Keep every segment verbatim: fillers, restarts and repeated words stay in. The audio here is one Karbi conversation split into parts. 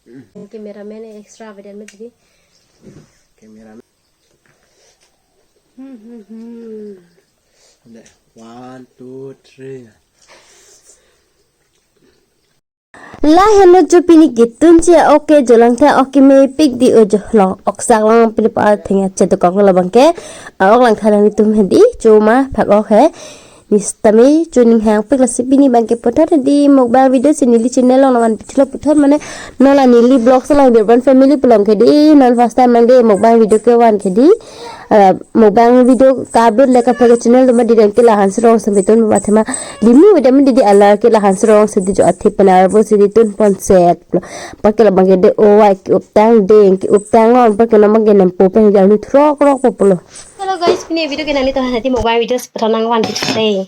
Cameraman extra avedet ma didi. Cameraman. Hmm, hmm, hmm. Deh, one, two, three. Lahelo jo pini ketun che, okay jo, langthe okay mepik di o jo, long oksak long pini pa thengja chetukoklo labangke. A-ok langtha nanglitum hedi, choma phak-ok he. Ni sitame choninghangpik, lasi pini abangke puthot hedi mukbang video si neli channel along nangvan pithilo, puthot mane non la neli vlog along Durban family pulang ke di, non first time nang di mukbang video kevan ke di. Ah, mukbang video ka-upload le kaprek channel atum didi, ke la Hanserong si pitun ba thema limu video ma didi, alar ke la Hanserong si di jo, athe pen arvo si di tunpon set lo. Anparke labangke de owai ke-uptang, deng ke-uptang lo, anparke non abangke nempo pen jangni throkropo pulo. Hello guys, pini video ke nanglitum hadi mukbang video si puthot nangvan pithot dei.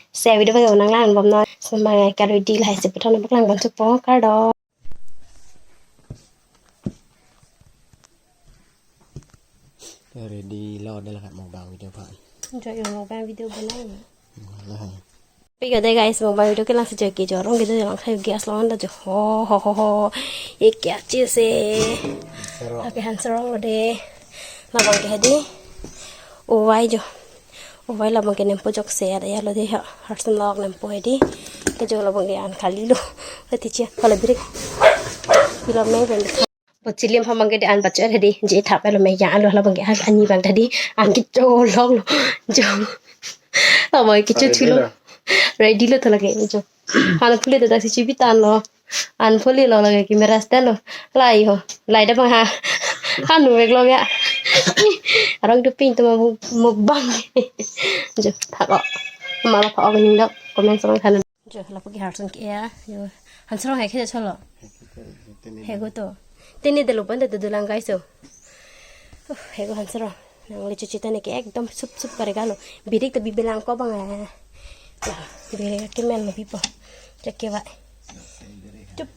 Si video abangke nanglangbomnon. Semangai ka ready lahai si puthot nangpaklangbom thupo, kardom. Ready lo, dak lakat mukbang video pa. Enjoy your mukbang video banai. Lahai. Pik ade guys, mukbang video kelang si jo ke jo arong ke jo langtha, gas long ta jo. Ho, ho, ho, ho. Ye kya cheez hai? Hanserong. Okay, Hanserong lo de. Labangke hedi owai jo. Owai labangke nempo jokse ada ya lo de ha. Harsun lok nempo hedi. Ke jo labangke an kali lo. Hati chia, hala birik. Pilo me ben. Bo chilim pha abangke de an bacho hedi. Je thap lo me ya lo labangke an ani abang tadi. An kecho lok lo. Jo. Labangke kecho chulo. Ready lo tho lake jo. An phule ta si chibi tan lo. An phule lo lake camera stand lo. Lai ho. Lai da bang ha. Hanu vek lo ya. Arong doping atum muk-, mukbang. Jo, phak-ok. Mala phak-ok ning dok. Comment along than. Jo, lapu ke Hanserong ke ya. Jo. Hanserong hai ke cholo. Hego to. Tini de lo pan de dulang guys so. Uh, hego Hanserong. Nangli chuchi tani ke ekdom sup sup kare galo. Birik to bibelang ko bang eh. Lah, birik ke men lo bipo. Cek ke wa. Chup.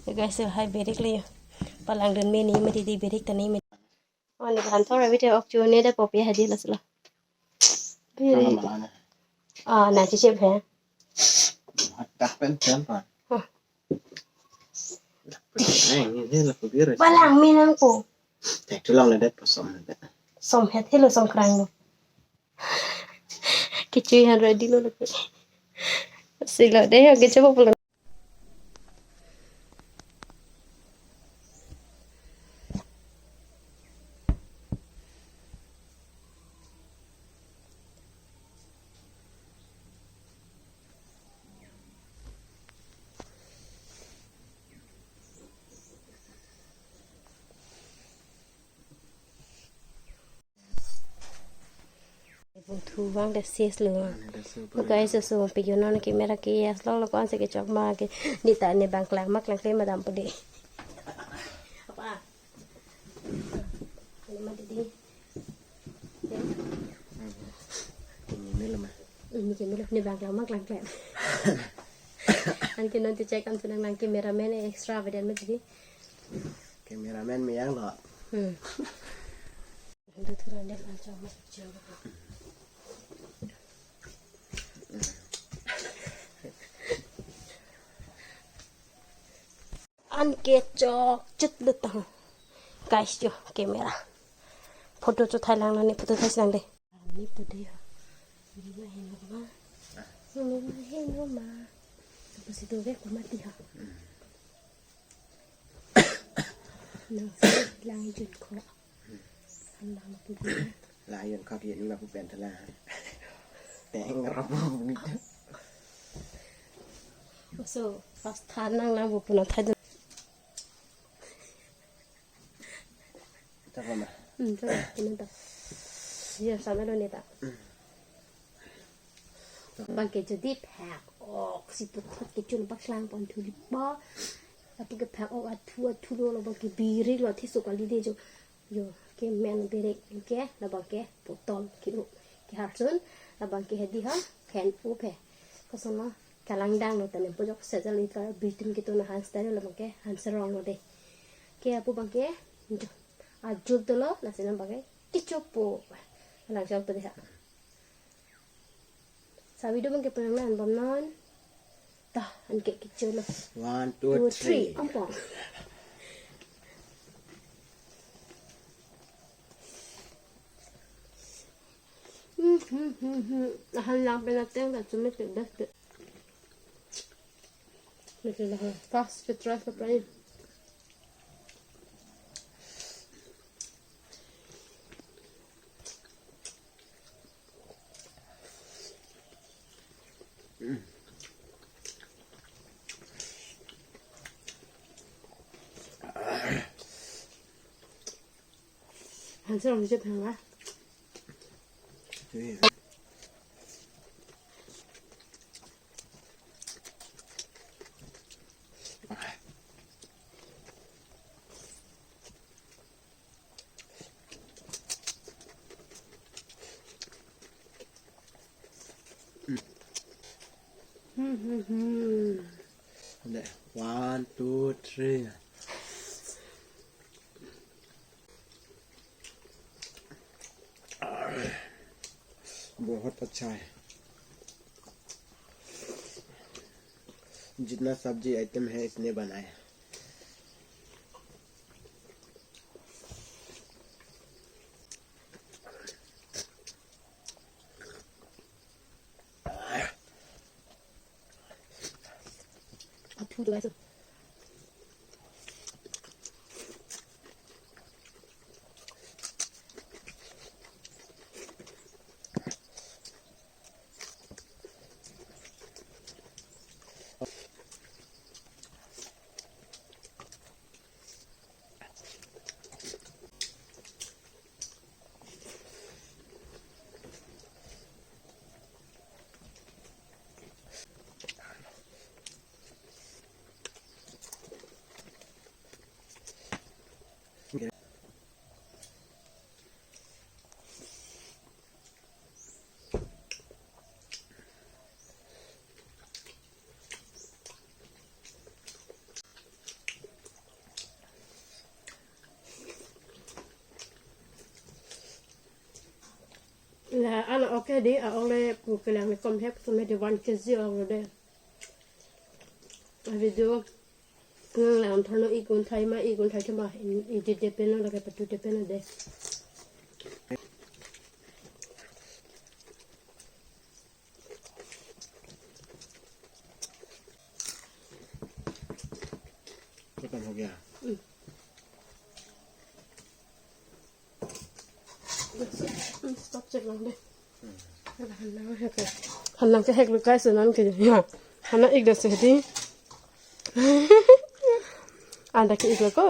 Ya guys, so hai birik le yo. Palangdun meni mati di birik tani meni. Oh, ni kan thora video ok chu ne de popi hadi laslo. Birik. Ah, na chichip he. Hatak pen pen pa. Huh. Neng, ini lapu birik. Balang mi nangpo. Tek tulang le det pasom le det. Som het helo som krang lo. Kechui han ready lo lake. Silo de, oke, coba pulang. Thu vang de ses lo. Guys, so pe yo non camera ke yes lo lo kon se ke chok ma ke ni ta ne bang klang ma klang kle madam pudi. Apa? Ini ma didi. Ini melo ma. Ini ke melo ni bang klang ma klang kle. Anke non ti check am sunang nang cameraman extra avedet ma didi. Cameraman me yang lo. Hmm. Hindu thuran dek anchang masuk jauh. An ke chok chit lut tang. Guys jo camera. Photo cho thai lang na ne photo thai lang de. Ni photo ya. Ni ma hin ma. Ni ma hin ma. Apa situ ke kumati ha. Nang si lang jut ko. Lang pu. Lang jut ko ye ni ma pu pen thala. Teng rabu ni. So, pas than nang lang bu puna thai. Chak lama. Hmm, chak lama. Kini ta. Iya, sama lo ni ta. Hmm. Bang ke jadi phak-ok si puthot ke chun paklang pon thuli pa. Lapu ke phak-ok athu athu lo, labang ke birik lo, athe so kali de jo. Yo, ke men birik ke, labang ke potol ke u. Ke harsun, labang ke hedi ha, khen u phe. Koson lo, kalang dang lo tane pojok sejal ita bitin ke tuna Hanserong labang ke Hanserong lo de. Ke apu bang ke, jo. Ajup dolo, lasi nang bang ke, kichup po. Lang jok to de ha. Sa video bang ke penang nan bom non. Tah, An ke kicholo. One, two, two, three, three. Ampong. Hmm, hmm, hmm, hmm. Ahan lang pen ateng ta chumi te best. Ito lang. First, ke try sa pray. Han serong si thang la. Hmm, hmm, hmm. One, two, three. बहुत अच्छा है। जितना सब्जी आइटम है, इतने बनाए। La, an ok ke dei, a-ok le pu kelang le kom hep, keme dei one K G ok lo dei. A video nang lang thorno ik un thai ma, ik un thai thema, in, in di de pen lo, lake patu de pen lo dei. खत्म हो गया। Hmm. Hmm, stop check lang dei. Hmm. Han nang kehek lo kai se nang ke. Ya. Han nang ik de se dei. Anda ke ik lo ko.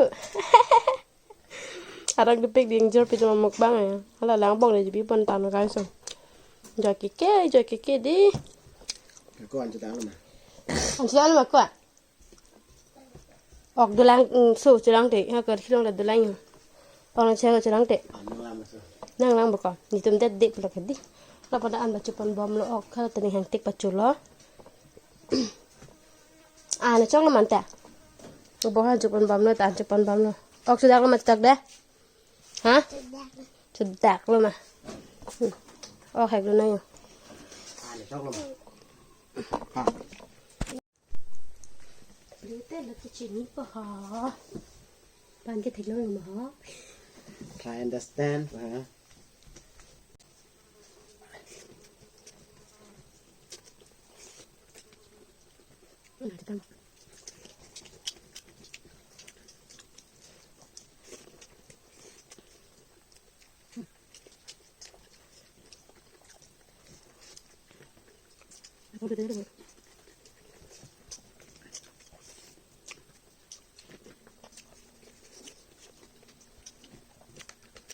Arang depik ding jor pi joma mukbang ya. Hala lang bong le jibi pon tan kai so. Joi keke, joi keke dei. Ko an chedang lo ma? An chedang lo ma ko? Ok dolang, mm, so chedang te. Ha, kar khilong la dolang ya. Pang che chedang te. Nang lang ma so. Nang lang ba ko. Netum det det pula ke dei. Lapu ta an ba chepon bom lo ok. Hala ta ning hangtik pacho lo. An chok lo ma anta. Bo han chepon bom lo, ta an chepon bom lo. Ok, chedak lo ma, chedak dei. Ha? Chedak lo ma. Hmm. Ok, hek lo nang yo. An chok lo ma. Ha. Lute lo ke chini pa ha. Pan ke thek lo ma ha. Try understand, ha.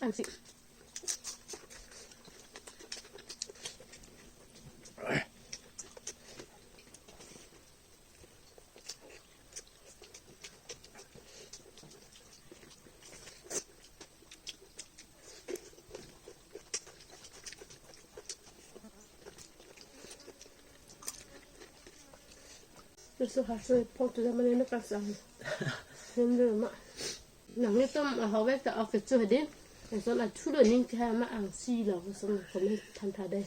Ang si. Laso haso epok tu zaman ini kasang. Sendiri ma. Nanglitum ahawek ta ok kecho dei. Lason athu do ning ke ma, ang si lo, lason kome than tha dei.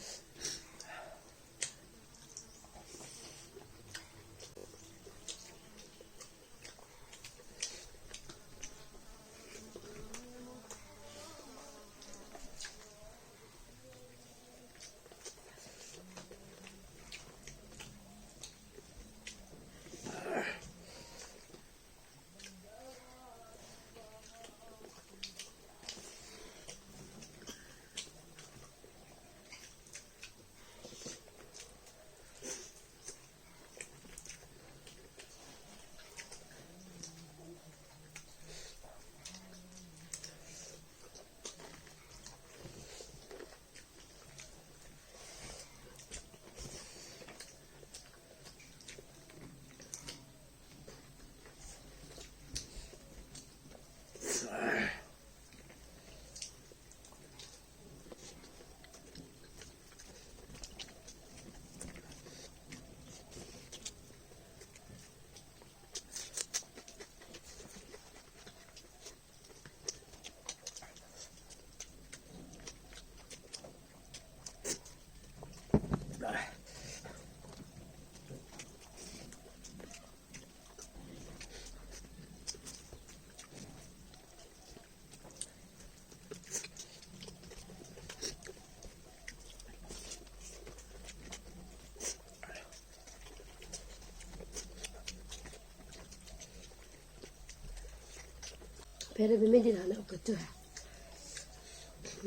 Pere bimi di hana oke tu ha.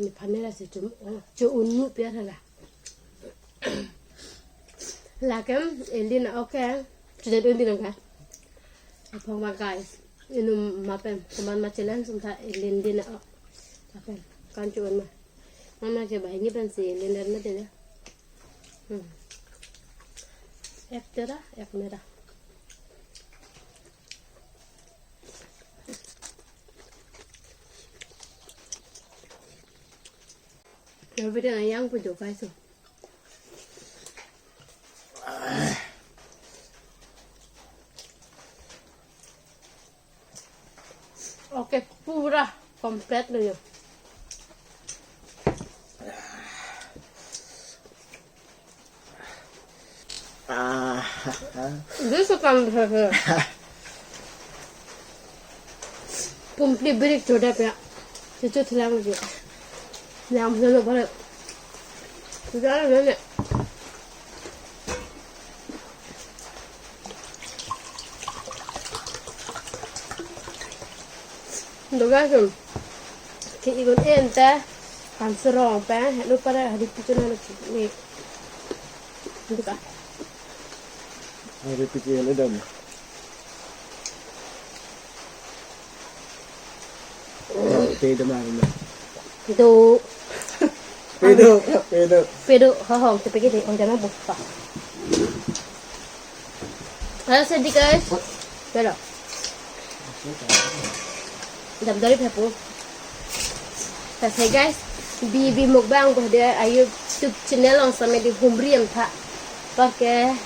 Nephan nela si chum, oh, cho unu pia hala. Lakem, elin oke. Chudet un di nang ka. Apong ma guys. Inum ma pen, komat ma challenge sum tha elin di na ok. Lakem, kan cho un ma. Mama ke bahini pen si elin dan ma de. Hmm. Ek tera, ek mera. Everything ayang pu jo kai so. Okay, pura complete lo yo. Ah. This is fun. Pumpli birik choda pya. Chuchu thilang ji. Yang bhelo bhelo. Sudah lah, nenek. Doga kum. Ke igun ente. Kan serong pe. Henu pada hari pucun anu ni. Doga. Hari pucun anu dam. Pe do ma ma. Do. Pe do, pe do. Pe do, ha hong, te pe ke de, ong jama bu pa. Halo, sedi guys. Pero. Dam dari pepu. Tasai guys, B B Mukbang ko dia YouTube channel along same di humri em tha. Pakai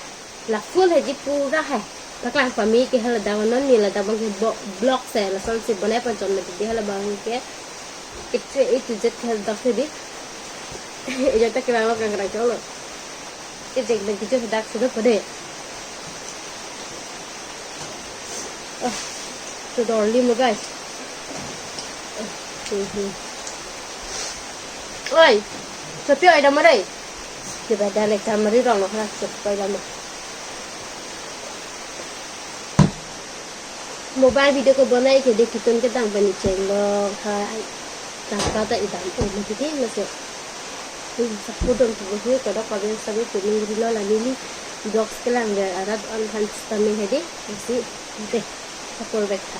la full hai ji pura hai. Paklang pame ke hala dawan non ni la dawan ke bo-, blog se la son si bonai pon chon mati di hala bang ke. Picture A to Z ke hala dak se di. Ejak ta ke bang lo kang rang cholo. Ke dek dek kicho dak sudah pade. Oh, so darling mo guys. Mhm. Oi, sopi oi dam oi. Coba dalek tamari rong lo hla sopi oi dam. Mobile video ko bonai ke de kitun ke dang bani cheng lo ha. Tangka ta idam o mati ke lo so. Ini sapudon tu besi kada kami sabi kuning rilo la neli vlogs kelang dia arat on kan stamina hedi. Masi deh. Apor bek tha.